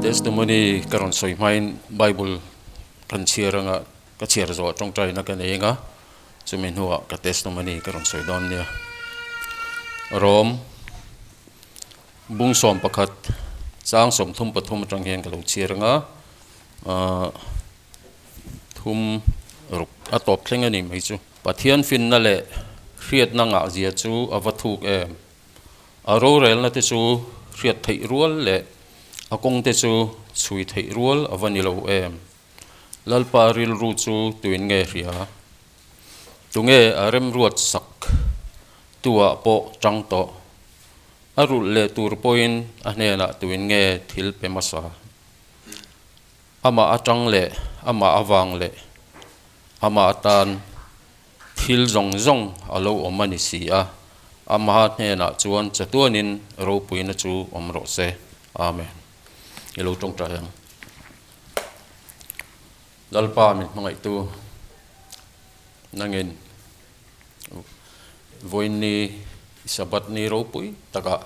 Testimony ka rawn sawi hmain Bible kan chhiar anga ka chhiar zawh tawngtaina ka nei anga chumi hnuah ka testimony ka rawn sawi dawn nia. Rom bung 11 chang 33 atang hian ka lo chhiar anga ahh thum ruk a tawp thleng a ni mai chu. Pathian finna leh hriatna ngahzia chu a va thuk em? A rorelna te chu hriat theih rual leh a kawng te chu chhui theih rual a va ni lo em? Lalpa rilru chu tuin nge hria? Tunge a remruat sak tuah pawh tang tawh? A rulh leh tur pawhin a hnenah tuin nge thil pe hmasa? Amah atang leh amah avang leh amah atan thil zawng zawng a lo awm a ni si a, amaha hnenah chuan chatuanin ropuina chu awm rawh se. Amen. I lo tawngtai ang. Lalpa min hmangaihtu nangin Vawiin ni Sabbath ni ropui takah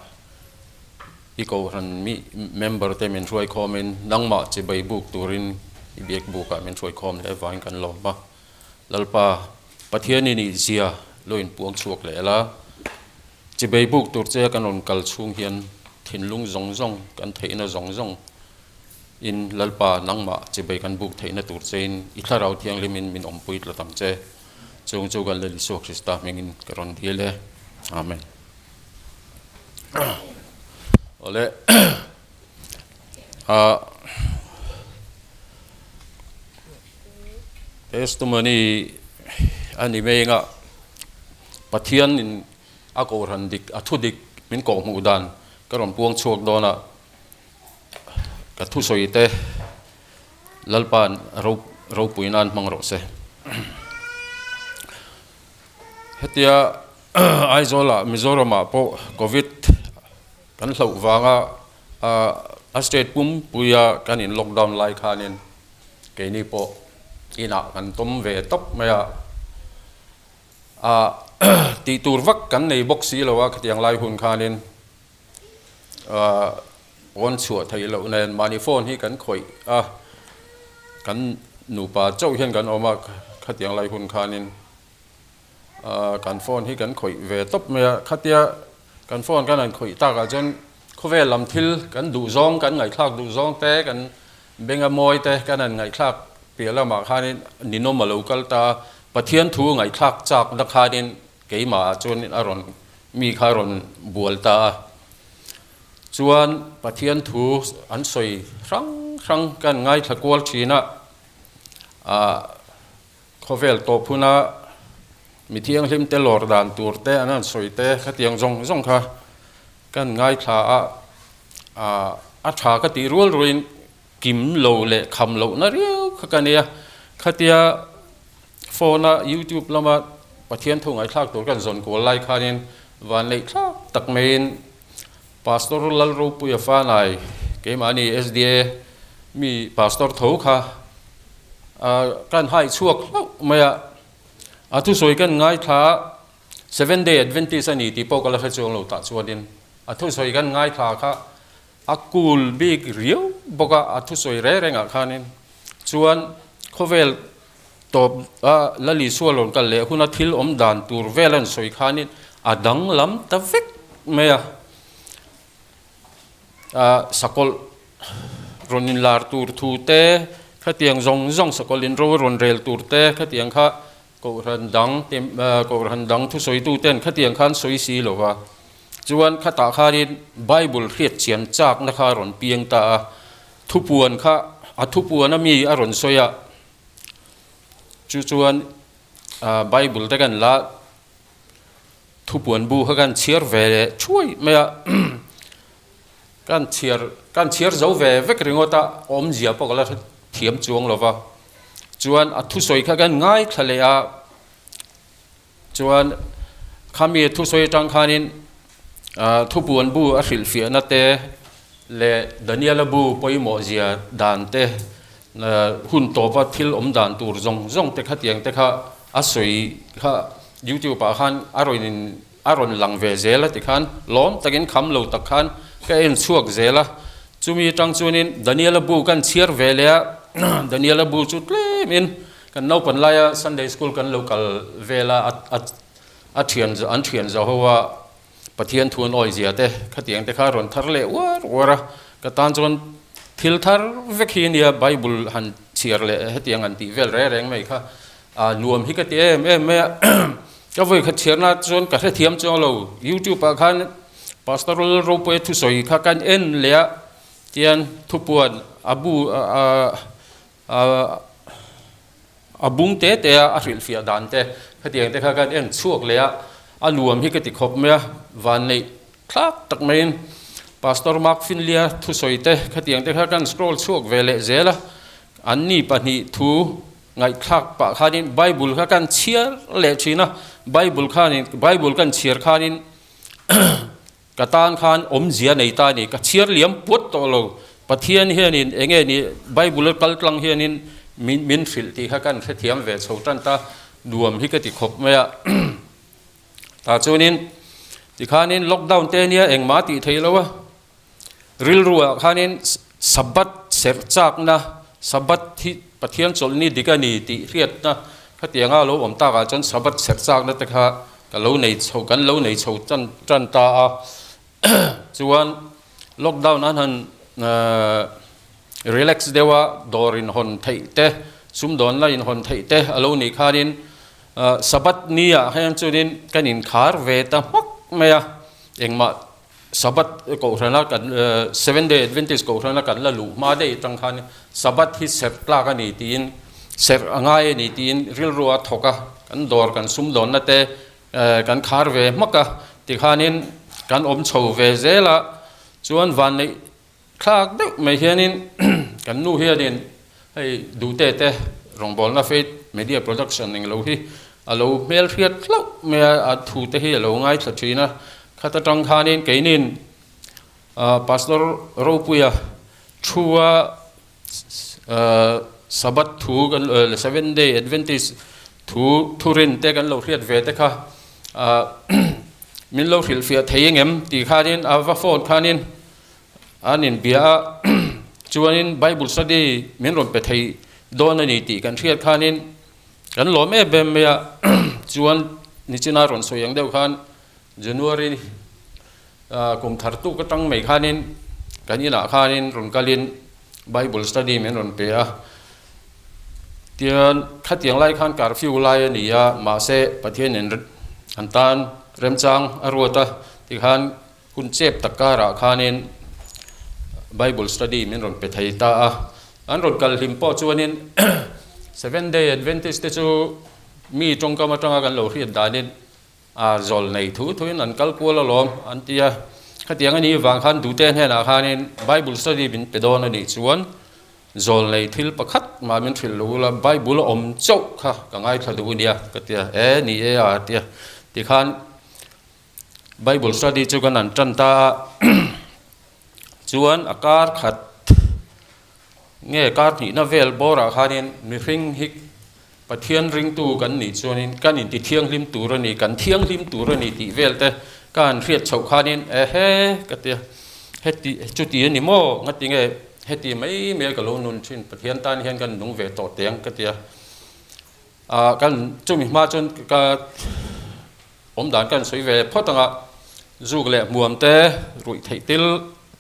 i kohhran mi member te min hruai khawmin nangmah chibai buk turin i biak bukah min hruai khawm leh avangin kan lawm a. Lalpa Pathian i nih zia lo inpuang chhuak leh la, chibai buk tur che kan rawn kal chhung hian thinlung zawng zawng kan theihna zawng zawng in Lalpa nangmah chibai kan buk theihna tur chein i thlarau thianghlimin min awmpui tlat ang che. Chung chu kan Lal Isua Krista hmingin ka rawn dil e. Amen. Awle a testimony a ni mai anga Pathian in a kohhran dik a thu dik min kawhhmuh dan ka rawn puang chhuak dawn a ka thusawi te Lalpa'n ropui nan hmang rawh se. Hetia Aizawlah Mizoramah pawh Covid kan hlauh vanga a state pumpuia kan in lockdown lai khanin keini pawh inah kan tawm ve tawp mai a. Tih tur vak kan nei bawk si lo a khatiang lai hun khanin. Pawn chhuah theih loh nen mahni phone hi kan khawih a, kan nupa chauh hian kan awm a, khatiang lai hun khanin kan phone hi kan khawih ve tawp mai a, khatia kan phone kan han khawih takah chuan khawvel lam thil kan duh zawng kan ngaihthlak duh zawng te kan benga mawi te kan han ngaihthlak piah lamah khanin ninawm a lo kal ta a, Pathian thu ngaihthlak chakna khanin Keimahah chuan a rawn mi kha a rawn bual ta a, chuan Pathian thu an sawi hrang hrang kan ngaithla kual thin a, ah khawvel tawp huna mi thianghlim te lawr dan tur te an han sawi te khatiang zawng zawng kha kan ngaithla a, ah a tha ka tih rual rualin kim lo leh kham lohna riau kha ka nei a, khatia phone a youtube lama Pathian thu ngaihthlak tur kan zawn kual lai khanin van neih thlak tak maiin Pastor Lalropuia Fanai keimahni SDA mi Pastor tho kha kan hai chhuak hlauh mai a, a thusawi kan ngaithla Seven Day Adventist a ni tih pawh ka la hre chuang lo tah chuanin a thusawi kan ngaithla kha A cool bik riau bawk a, a thusawi reng rengah khanin chuan khawvel tawp a Lal Isua rawn kal leh huna thil awm dan tur vel an sawi khanin a danglam ta vek mai a. A sakawlh rawn inlar tur thu te, khatiang zawng zawng sakawlh inro rawn rel tur te khatiang kha Kohhran dang te Kohhran dang thusawitu ten khatiang khan sawi si lo va, chuan khatah khanin Bible hriat chian chakna kha a rawn piang ta a, thupuan kha a thupuan a mi a rawn sawi a, chu chuan Bible te kan la thupuan bu kha kan chhiar ve leh thuai mai a, kan chhiar kan chhiar zo ve vek ringawt a, awmzia pawh ka la thiam chuang lo va. Chuan a thusawi kha kan ngaithla leh a, chuan khami thusawi atang khanin thupuan bu a hrilhfiahna te leh Daniela bu pawimawh zia dan te hun tawpa thil awm dan tur zawng zawng te khatiang te kha a sawi kha youtube ah khan a rawn in a rawn lang ve zel a tikhan lawm takin kham lo tak khan ka en chhuak zel a. Chumi atang chuanin Daniela bu kan chhiar ve leh a, Daniela bu chu tlemin kan naupan laia Sunday school kan lo kal vel a, a thian an thian zo ho a, Pathian thu an awi zia te khatiang te kha rawn thar leh uar uar a, ka tan chuan thil thar vek hi nia Bible han chhiar leh hetiang han tih vel reng reng mai kha a nuam hi ka ti em em mai a, ka vawi khat chhiarna chuan ka hrethiam chuang lo YouTube ah khan Pastor Lalropuia thusawi kha kan en leh a tian thupuan a bu a A bung te te a, a hrilhfiah dan te khatiang te kha kan en chhuak leh a, a nuam hi ka ti khawp mai a, vanneih thlak tak maiin Pastor Mark Finley-a thusawi te khatiang te kha kan scroll chhuak ve leh zel a, anni pahnih thu ngaihthlak pah khanin Bible kha kan chhiar leh thin a, Bible khanin Bible kan chhiar khanin Ka tan khan awmzia nei ta a ni, ka chhiar liam puat tawh lo. Pathian hianin eng nge ni Bible a kal tlang hianin min min hrilh tih kha kan hrethiam ve chho tan ta, nuam hi ka ti khawp mai a. Tah chuanin tikhanin lockdown te nia engmah tih theih lo a, rilruah khanin Sabbath serh chakna, Sabbath hi Pathian chawlhni dik a ni tih hriatna khatianga lo awm takah chuan Sabbath serh chakna te kha Ka lo nei chho, kan lo nei chho tan tan ta a, chuan lockdown an han relax deuh a, dawr in hawn theih te, sumdawn la in hawn theih te a lo nih khanin Sabbath ni ah hian chuanin kan inkhar ve ta hmak mai a, engmah Sabbath kohhrana kan Seventh Day Adventist kohhrana kan la luh hma daih atang khan Sabbath hi serh tlak a ni tiin serh a ngai a ni tiin rilru a thawk a, kan dawr kan sumdawnna te kan khar ve hmak a tikhanin kan awm chho ve zel a, chuan vanneih thlak deuh mai hianin kan nu hianin hei duhte te rawngbawlna Faith Media Production englo hi a lo hmelhriat hlauh mai a, a thu te hi a lo ngaithla thin a, khat atang khanin keinin Pastor Ropuia thua Sabbath thu kan Seventh Day Adventist thu thurin te kan lo hriat ve te kha min lo hrilhfiah thei engem tih khanin a va phone khanin an inbia a chuanin Bible study min rawn pe thei dawn a ni tih kan hriat khanin kan lawm em em mai a chuan nichina rawn sawi ang deuh khan January kum thar tuk atang mai khanin kan inah khanin rawn kalin Bible study min rawn pe a, tian khatiang lai khan curfew lai a ni a, mahse Pathianin an tan remchang a ruat a, tikhan hun chep tak karah khanin Bible study min rawn pe thei ta a, an rawn kal hlim pawh chuanin Seventh Day Adventist te chu mi tawngkam atanga kan lo hriat danin A zawl nei thu thuin an kal kual alawm an ti a, khatiang a nih vang khan Dute hnenah khanin Bible study min pe dawn a nih chuan zawl nei thil pakhat mah min hrilh lo ula Bible a awm chauh kha ka ngaithla duh a nia ka ti a, e ni e a ti a, tikhan Bible study chu kan han tan ta a, chuan a kar khat nge kar hnihna vel bawrah khanin mihring hi Pathian ringtu kan nih chuanin kan inti thianghlim tur a ni, kan thianghlim tur a ni tih vel te ka han hriat chhoh khanin ehe ka ti a, heti chuti a ni maw ngati nge heti mai mai ka lo nun thin Pathian tan hian kan nung ve tawh teh ang ka ti a, ah kan chumi hma chuan ka awm dan ka han sawi ve phawt ang a, zuk leh hmuam te ruih theih til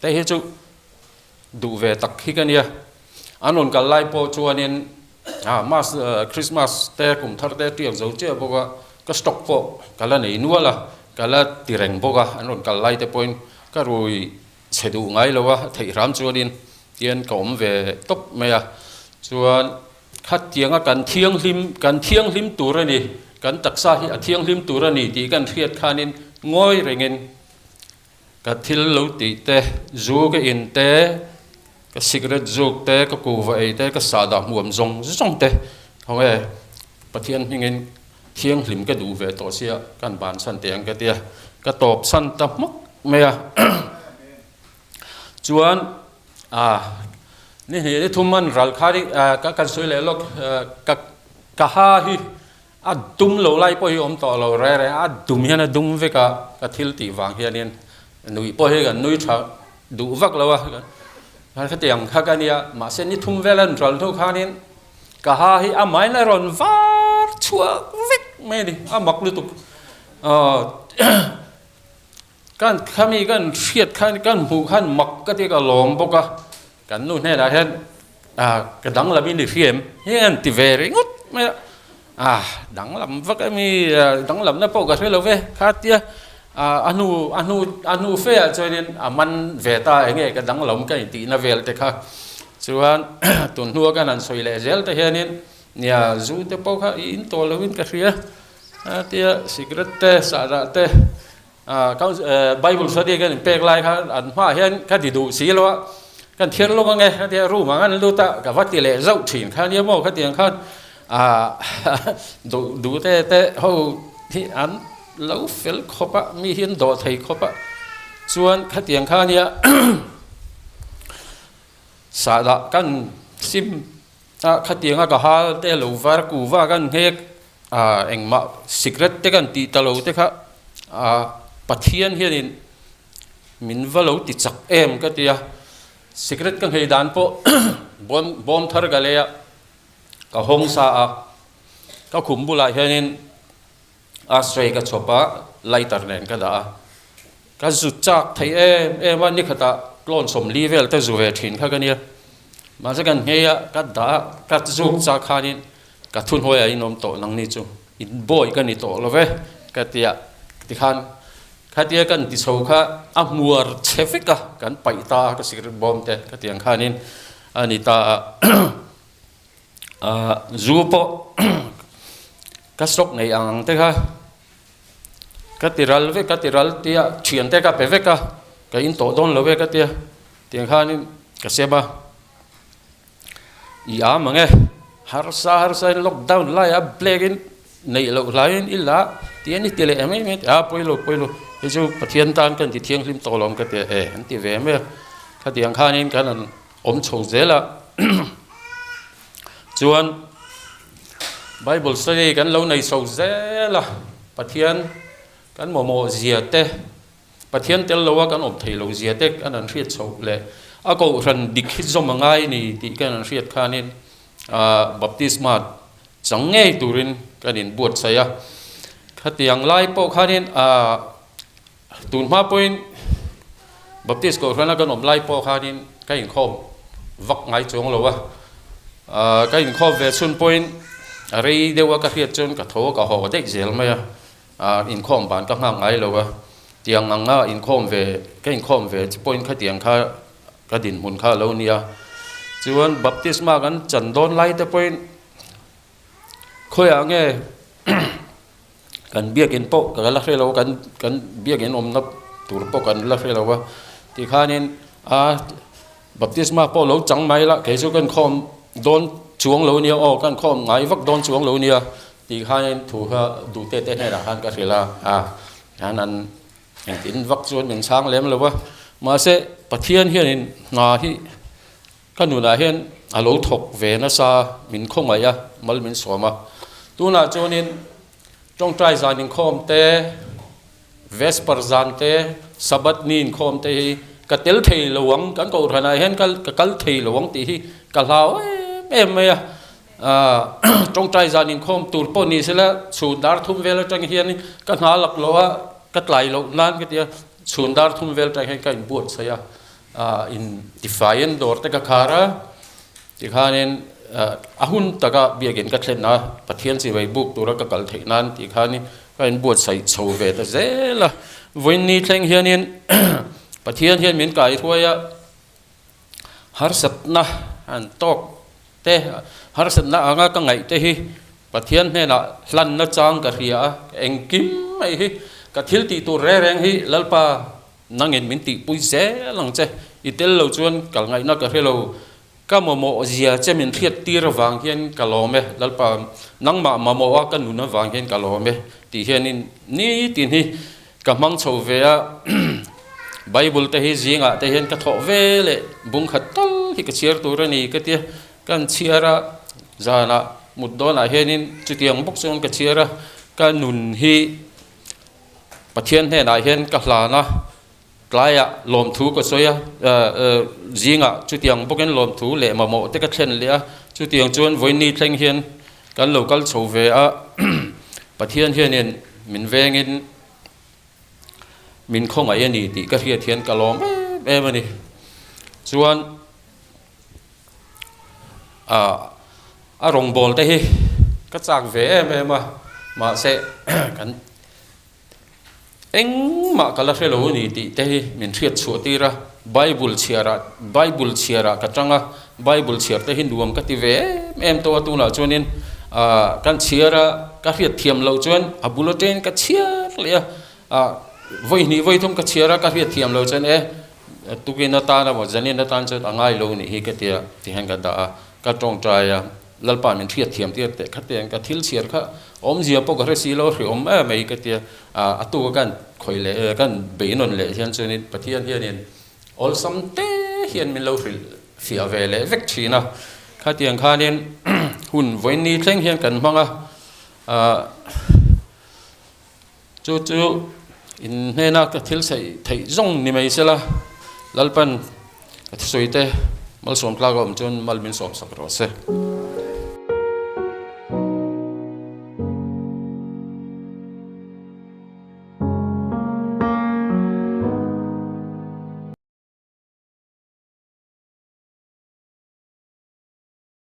te hi chu duh ve tak hi ka nia, an rawn kal lai pawh chuanin ah mas Christmas te kum thar te tiak zo chiah bawk a, ka stock pawh ka la nei nual a, ka la ti reng bawk a, an rawn kal lai te pawhin ka rui chhe duh ngai lo a, theih hram chuanin tian ka awm ve tawp mai a, chuan khatianga kan thianghlim kan thianghlim tur a ni, kan taksa hi a thianghlim tur a ni tih kan hriat khanin ngawi rengin Ka thil lo tih te, zu ka in te, ka cigarette zuk te, ka kuva ei te, ka sahdah hmuam zawng zawng te ho nge Pathian hmingin thianghlim ka duh ve tawh sia kan bansan teh ang ka tia ka tawpsan ta hmawk mai a. Chuan ah ni hnih ni thum man ral kha ka kan sawi leh lawk ka ka ha hi A dum lo lai pawh hi awm tawh lo re re a, a dum hian a dum vek a, ka thil tih vang hianin nui pawh hi kan nui tha duh vak lo a. Khatiang kha ka nia, mahse ni thum vel an ral hnu khanin ka ha hi a main a rawn var chhuak vek mai a ni, a mak lutuk. Kan khami kan hriat khan kan hmuh khan mak ka ti ka lawm bawk a, kan nu hnenah hian ka danglam in i hria em? Hi an ti ve ringawt mai a, a danglam vak ami danglamna pawh ka hre lo ve kha tia a hnu a hnu a hnu fe ah chuanin a man ve ta eng nge ka danglam ka intihna vel te kha chuan tun hnua kan han sawi leh zel te hianin nia zu te pawh kha i in tawh loin ka hria a tia cigarette te sahdah te Bible study kan inpek lai kha an hmaah hian ka ti duh si lo a, kan thiar lawk ange ka tia room ah kan lut a, ka va ti leh zauh thin kha nia maw khatiang khan duh duh te te ho hi an lo fel khawp a, mi hi an dawh thei khawp a, chuan khatiang kha nia sahdah kan sim a khatianga ka hal te lo var kuva kan nghek ah engmah sikret te kan tih ta lo te kha ah Pathian hianin min va lo ti chak em ka ti a, sikret ka nghei dan pawh bawm bawm thar ka lei a, ka hawng sa a, ka khum bulah hianin ashtray ka chhawp a, lighter nen ka dah a, ka zu chak thei em em a, nikhatah tlawn 40 vel te zu ve thin kha ka nia, mahse kan nghei a, ka dah a, ka zuk chak khanin Ka thuhnuaiah in awm tawh nang ni chu in bawi ka ni tawh lo ve ka ti a, tikhan khatia kan ti chho kha a hmuar che vek a, kan paih ta a ka cigarette bawm te ka ti ang khanin a ni ta a, ah zu pawh ka stock nei ang ang te kha ka ti ral vek ka ti ral tia thian te ka pe vek a, ka in tawh dawn lo ve ka tia tiang khanin ka sem a. I am ang e, harsa harsa in lockdown lai a black in neih loh hlaiin i la ti a ni ti leh em em a pawi lo pawi lo hei chu Pathian tan kan ti thianghlim tawh lo ang ka ti a e an ti ve mai a khatiang khanin kan han awm chho zel a chuan bible study kan lo nei chho zel a Pathian kan mamawh zia te. Pathian tel loa kan awm thei lo zia te kan han hriat chhoh leh a kohhran dik hi zawm a ngai ni tih kan han hriat khanin baptisma chang ngei turin kan inbuatsaih a. Khatiang lai pawh khanin tun hma pawhin Baptist kohhrana kan awm lai pawh khanin ka inkhawm vak ngai chuang lo a. Ka inkhawm ve chhun pawhin a rei deuha ka hriat chuan ka tho a ka haw daih zel mai a. Ah inkhawm ban ka nghak ngai lo a, tiang ang a inkhawm ve ka inkhawm ve chi pawhin khatiang kha ka dinhmun kha a lo nia. Chuan baptisma kan chan dawn lai te pawhin khawiah nge kan biakin pawh ka la hre lo kan kan biakin awmna tur pawh kan la hre lo a, tikhanin a baptisma pawh lo chang mai la kei chu ka inkhawm dawn chuang lo nia aw ka inkhawm ngai vak dawn chuang lo nia. Tih khanin thu kha duhte te hnenah khan ka hrilh a, a hian an engtin vak chuan min chhang lem lo a, mahse Pathian hianin hna hi ka nunah hian a lo thawk ve nasa min khawngaih a, mal min sawm a, tunah chuanin tawngtai zan inkhawm te, Vesper zan te, Sabbath ni inkhawm te hi ka tel thei lo ang, kan kohhranah hian ka kal thei lo ang tih hi ka hlau em em mai a. Tawngtai zan inkhawm tur pawh ni sela chhun dar thum vel atang hian ka hna lak loh a, ka tlai loh nan ka ti a, chhun dar thum vel atang hian ka inbuatsaih a, in tifaiin dawr te ka khar a, tikhanin a hun taka biakin ka thlen a, Pathian chibai buk tura ka kal theih nan tikhanin ka inbuatsaih chho ve ta zel a, vawiin ni thleng hianin Pathian hian min kaihruai a. Harsatna an tawk te, harsatna anga ka ngaih te hi Pathian hnenah hlanna chang ka hria a, engkim mai hi ka thil tih tur reng reng hi Lalpa nangin min tihpui zel ang che, i tel lo chuan kal ngaihna ka hre lo, ka mamawh zia che min hriat tir avang hian ka lawm e, Lalpa nangmah mamawh a ka nun avang hian ka lawm e tih hianin nitin hi Ka hmang chho ve a, Bible te hi zingah te hian ka thawh ve leh bung khat tal hi ka chhiar tur a ni ka tia, kan chhiar a, zanah mut dawnah hianin chutiang bawk chuan ka chhiar a, ka nun hi Pathian hnenah hian ka hlan a. Tlaiah lawmthu ka sawi a, zingah chutiang bawkin lawmthu leh mamawh te ka thlen leh a, chutiang chuan vawiin thleng hian kan lo kal chho ve a, Pathian hianin min vengin min khawngaih a ni tih ka hriat hian ka lawm em em a ni. Chuan a rawngbâwl te hi ka châk ve em em a, mahse kan Engmah ka la hre lo a ni tih te hi min hriat chhuah tir a, Bible chhiarah Bible chhiarah ka tang a, Bible chhiar te hi nuam ka ti ve em em tawh a, tunah chuanin ah kan chhiar a, ka hriat thiam loh chuan a bul atangin ka chhiar leh a, ah vawi hnih vawi thum ka chhiar a, ka hriat thiam loh chuan e tukin atan emaw zanin atan chuan a ngai lo nih hi ka tia tihian ka dah a, ka tawngtai a. Lalpa min hriat thiam tir teh kha te ka thil chhiar kha awmzia pawh ka hre si lo hre awm em mai ka tia a tuka kan khawih leh kan beihnawn leh hian chuanin Pathian hianin awlsam te hian min lo hrilh fiah ve leh vek thin a, khatiang khanin hun vawiin thleng hian kan hmang a, chu chu in hnena ka thil saih theih zawng ni mai sela Lalpan ka thusawi te malsawm tlak a awm chuan mal min sawm sak rawh se.